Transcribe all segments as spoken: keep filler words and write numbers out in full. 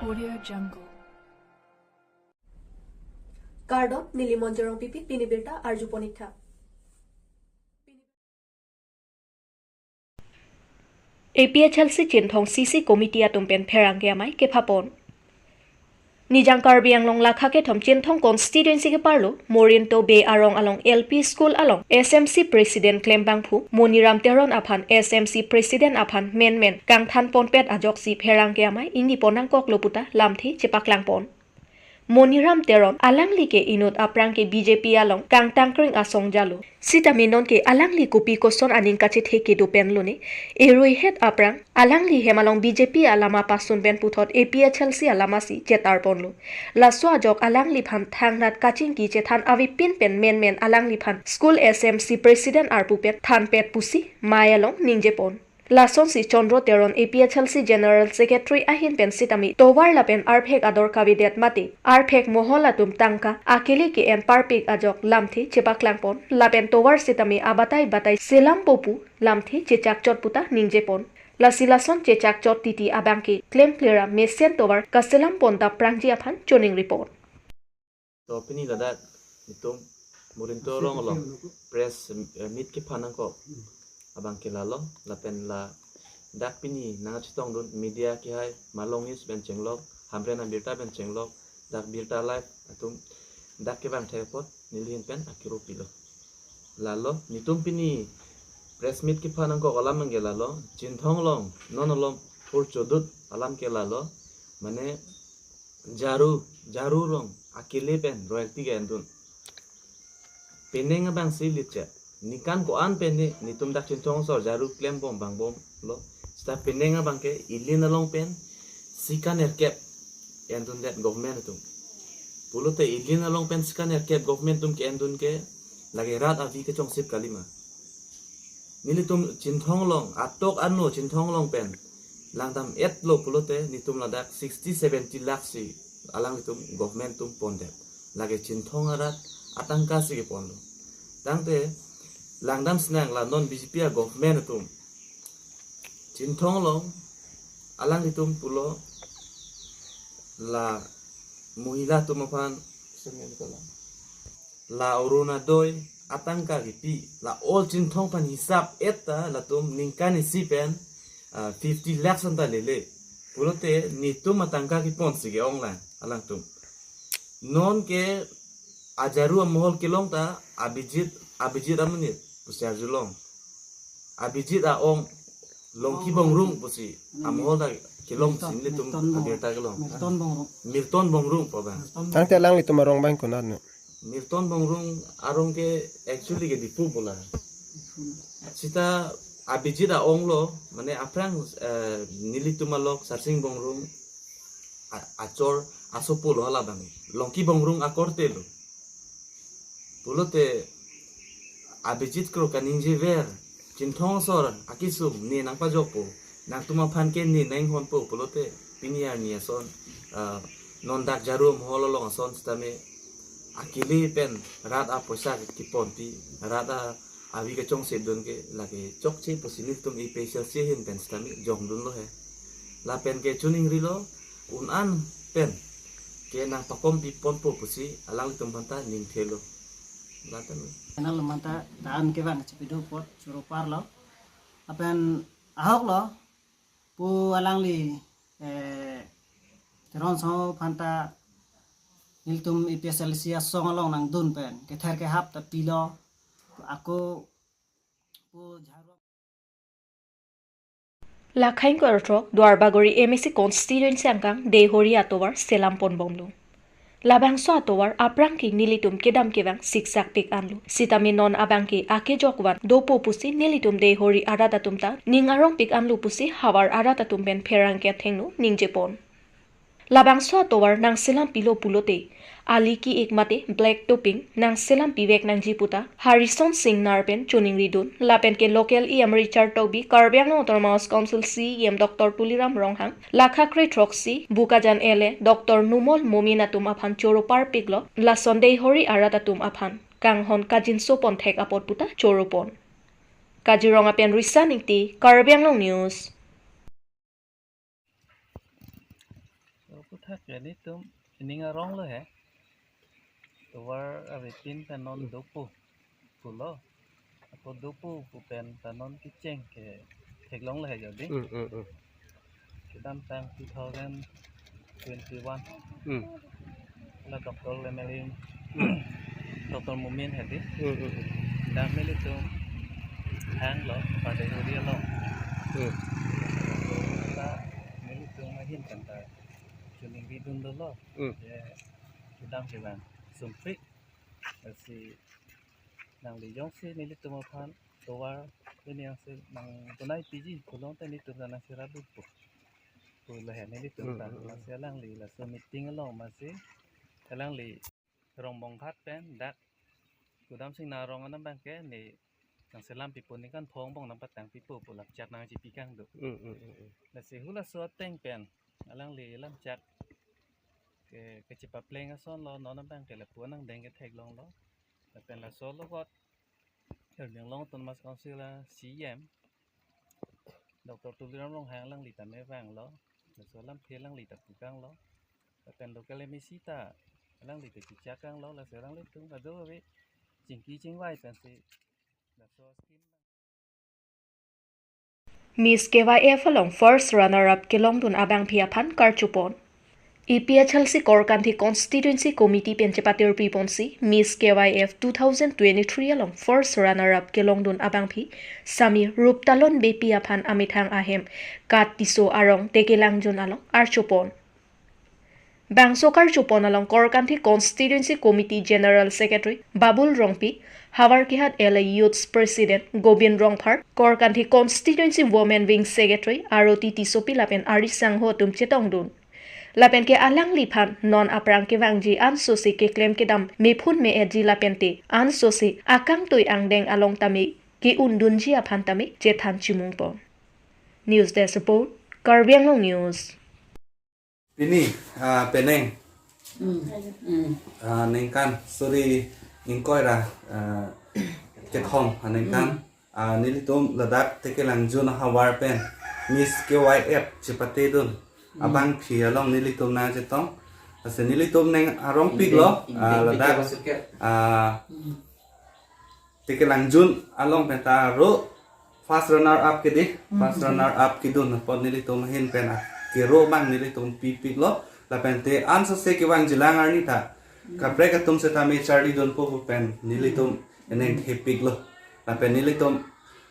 Audio Jungle. Kardom, neli Monjorong Pipi, pini birta arjupon ik tha. A P H L C Chinthong C C Committee atum pen pherangke amei kephapon. Nijang Karbi Anglong lakha kethom Chinthong constituency keparlo Morinto Bey arong along L P School along S M C President klembangphu Moniram Teron aphan S M C President aphan menmen kangthanponpet ajoksi pherangke amei ingnipon nangkoklo puta lamthe chepaklangpon. Moniram Teron alangli ke inut aphrang ke B J P along kangtangkring asong jalo. Sitame non ke alangli kopi koson aning kachethe kedo pen lone, erui het aphrang alangli hem along B J P alama pasun pen puthot A P H L C alama si chetarponlo. Laso ajok alangliphan thangnath kachingki chethan avepin pen menmen alangliphan school S M C president arpu pen thanpet pusi mei along ningjepon. Lasonsi Chandra Teron A P H L C General Secretary ahin pen sitame tovar lapen arphek ador kavedet mate arphek mohol atum tangka akele ke-en parpik ajok lamthe chepaklangpon lapen tovar sitame abatai batai selampo pu lamthe chechakchot puta ningjepon. Lasi lason chechakchot titi abangke klemklera mesen tovar kaselampon ta prangji aphan choningripon. To pini ladak itum Morinto arong along press, eh, meet kephan nangkok abangke lalo lapen ladak pini nangchetongdun media kehai Malong News pen chenglok, Hamren abirta pen chenglok, dak Birta Live atum dak kevang thek apot nelihin pen akiro pilo. Lalo, nitum pini press meet kephan nangkok alam abangke lalo, Chinthong along, non along pur chodut alam ke lalo, mane Jaru, Jaru along akele pen royalty ke-endun. Penang abang si litchet. Ningkan ko-an pen ni, nitum dak Chinthong asor Jaru klembom bangbomlo. Seta penang abangke ilin along pen sikanerkep endundet government atum. Pulote ilin along pen sikanerkep government atum ke-endun ke lake rat avi kechongsip kalima. Nelitum Chinthong along, atok ano Chinthong along pen langdam-etlo pulote nitum ladak sixty seventy lakh si alanglitum government atum pondet. Lake Chinthong arat atangka si keponlo. Tangte langdam sinang la non B J P a government atum Chinthong along alanglitum pulo la mohila atum aphan la Orunodoi atangka kipi, la all Chinthong aphan hisap-et ta latum ningkan isi pen, ah, fifty lakhs anta lele. Pulote nitum atangka kepon si ke-ong lang alangtum. Non ke a Jaru amohol kelong ta Abhijit, Abhijit amonit pusi arjulong. Abhijit a-ong Longki Bongrung pusi amohol ta kelong. Milton, si nelitum Milton Bongrung. Abirta kelong. Milton Bongrung. Milton Bongrung pu abang. Milton. Tangte alanglitum arong abang konat no? Milton Bongrung arong ke actually ke Diphu pu la. Seta Abhijit a-ong lo, mane aphrang, eh, nelitum alok Sarsing Bongrung a-, achor asopo lo hala abang. Longki Bongrung akorte lo. Pulote Abhijit kro kaningjever, Chinthong asor akesung ne nangpajokpo, nangtum aphan ke ne nanghonpo pulote pini arni ason, ah, non dak Jaru amohol along ason sitame akele pen rat apoisa keponpi, rat a avi kechongsipdun ke lake chokche pusi nelitum A P H L C ahin pen sitame jongdunlo he. Lapen ke choningrilo un-an pen ke nangpakompiponpo pusi alanglitum aphanta ningthelo. Lapen channel aphanta ta an kevang chepidun apot choro parlo. Lapen ahok lo pu alangli, eh, Teron Sangho aphanta nelitum A P H L C asong along nangdun pen kether kehap ta pilo. Ako pu Jaru. Lakhain ko arthrok Duarbagori M A C constituency angkang Deihori atovar selamponbomlo. Labangso atovar aphrang ke nelitum kedam kevang siksak pik anlo. Sitame non abangke akejok van dopo pusi nelitum Deihori arat atum ta ning arong pik anlo pusi havar arat atum pen pherangke athengno ningjepon. Labangso atovar nangselam pilo pulote ali ki-ik mate black topping nangselam pivek nangji puta Harison Singnar pen choningridun lapen ke local E M Richard Tokbi, Karbi Anglong Autonomous Council C E M Doctor Tuliram Ronghang, lakha kre throksi Bokajan L A Doctor Numal Momin atum aphan choro parpiklo, lason Deihori arat atum aphan kanghon kajinso ponthek apot puta choro pon. Kaziranga pen Risa Ingti, Karbi Anglong News. Puthak ke nelitum ining arong lo he. Tovar avepin pen non dopo pulo. Ako dopo pu pen ta non kecheng ke theklong lo he jadi. Hmm, hmm, hmm. Kedamtang two thousand twenty-one. Hmm. La Doctor Lemeling, Doctor Mumin hedi. Hmm, hmm, hmm. Dak nelitum hang lo pada uri along. Hmm. Ta nelitum ahin kan ta chuning ridun dolo. Hmm. Ya, kedam kevang sumpri. Lasi nangli jongsi nelitum aphan tovar ini yang si nang tunai piji pulote nelitum ta nang siradu po. Pulo he nelitum ta. Hmm, hmm, hmm. Lasi alangli laso meeting along masi alangli Rongbongphat pen dak Kudam Singna arong anam abang ke ne nang selam pipo ningkan phongo angbong nang patang pipo pu lamchak nangchipi kang do. Hmm, hmm, hmm, hmm. Lasi hula so ateng pen alangli lamchak ke kechipapleng ason lo, non abang ke lapu nangdeng ke theklong lo. Lapen laso lo got Karbi Anglong Autonomous Council a C E M Doctor Tuliram Ronghang alangli ta mevang lo. Laso lamthe alangli ta pu kang lo. Lapen local M A C ta alangli ta chichak kang lo. Laso alanglitum kadokave chingki chingvai pensi laso scheme Miss K Y F along first runner-up kelongdun abangpi aphan karchupon. A P H L C Korkanthi Constituency Committee pen chepatirpi ponsi Miss K Y F two thousand twenty-three along first runner-up kelongdun abangpi Sami Ruptalon Beypi aphan amethang ahem Kat Tisso arong Tekelangjun along archupon. Bangso karchupon along Korkanthi Constituency Committee General Secretary Babul Rongpi, Howraghat L A Youths President Gobin Rongphar, Korkanthi Constituency Women Wing Secretary Aroti Tissopi lapen ari sangho atum chetongdun. Lapen ke alangliphan non aphrang kevangji ansose keklem kedam mephun me-etji lapente ansose akangtui angdeng along tame ke-undunji aphan tame chethan chimungpon. News Desk Report, Karbi Anglong News. Pini, ah, penang, Mm. Mm. ah, ningkan suri ingkoi ra, ah, kethom, ah, ningkan, Mm. ah, nelitum ladak Tekelangjun ahavar pen Miss K Y F chepatedun Mm. abangpi along nelitum nangchetong. Lasi nelitum neng arongpik lo, Indeng, ah, indeng ladak, pikir masuk ke? ah, Mm. Tekelangjun along pen ta ro first runner up kedi, first Mhm. runner up kedun apot nelitum ahin pen a kero abang nelitum pipik lo, lapente ansose kevangjilang arni ta. Mhm. Kaprek atum setame charlidunpo pu pen nelitum Mhm. eneng thepik lo. Lapen nelitum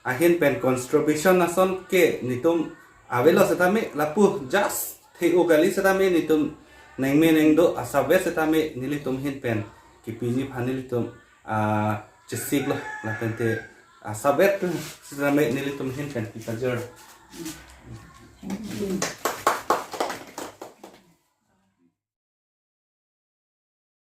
ahin pen contribution ason ke netum avelo setame lapu just the-o kali setame netum nengme nengdo asap vet setame nelitum ahin pen kepiji aphan nelitum ah, chesik lo, lapente, ah, asap vet setame nelitum ahin pen pipajor.